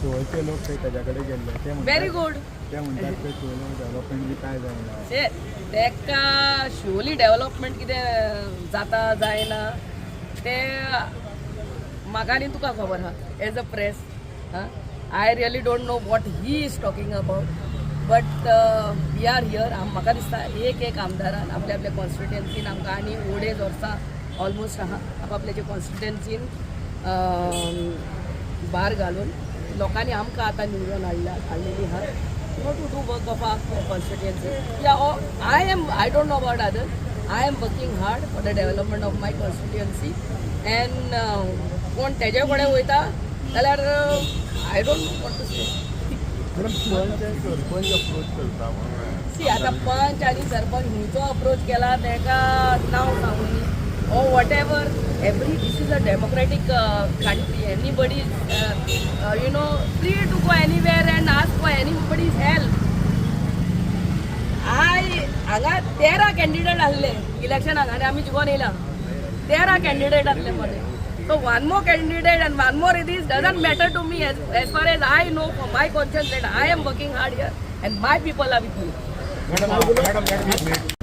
शिवोलचे लोक थंय ताज्या कडेन गेल्ले ते म्हणटात व्हेरी गुड. ते म्हणटात ते शिवोले डेव्हलपमेंट बी काय जायना. ते तेका शिवोली डेव्हलपमेंट कितें जाता जायना ते म्हाका आनी तुका खबर आहा as a press. I really don't know what he is talking about, but we are here. म्हाका दिसता एक एक आमदारान आपल्या आपल्या कॉन्स्टिट्युएन्सीन आमकां आनी अडेज वर्सां ऑलमोस्ट आहा, आपापल्याच्या कॉन्स्टिट्युएन्सीन भार घालून लोकांनी आमकां आतां निवडून हाडल्या हाडलेली आहा to do work of our constituency. Yeah, I am, I don't know about others, I am working hard for the development of my constituency and कोण तेजे कडेन वयता जाल्यार I don't know what to say. Madam, पंच आनी sarpanch approach करता म्हणून. C, आतां पंच आनी सरपंच खंयचो अप्रोच केला तेका नांव सांगूनी or whatever. Every this is a democratic country. Anybody is free to go anywhere and ask for anybody's help. I हांगा 13 कॅन्डिडेट आहले इलेक्शनाक आनी आमी जिखोन येयला. 13 कॅन्डिडेट आहले मरे. So one more candidate and one more this doesn't matter to me as far as I know for my conscience that I am working hard here and my people are with me. Madam, madam, madam, एक minute.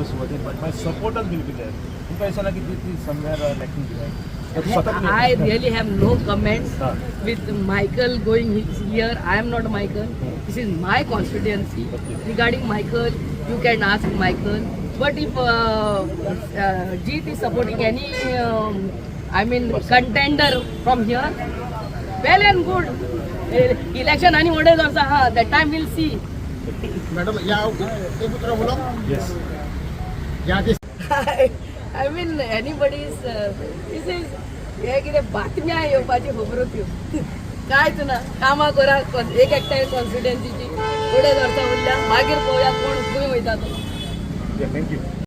But my supporters will be there. तुमकां दिसना की ती somewhere lacking behind? I really have no comments with Michael going here. I am not Michael. This is my constituency. Regarding Michael, you can ask Michael. But if Jeet is supporting any, I mean, contender from here, well and good. Election आणि अडेज वर्सां हा, that time we'll see. Madam, या एक उतरा बोला. येस. या ते I mean, anybody's this is हे कितें बातम्या येवपाची खबरो त्यो कांयच ना. कामां करा एक एकट्या कॉन्स्टिट्युएन्सीची. अडेज वर्सां उरल्या, मागीर पळोवया कोण खंय वयता तो. Thank you.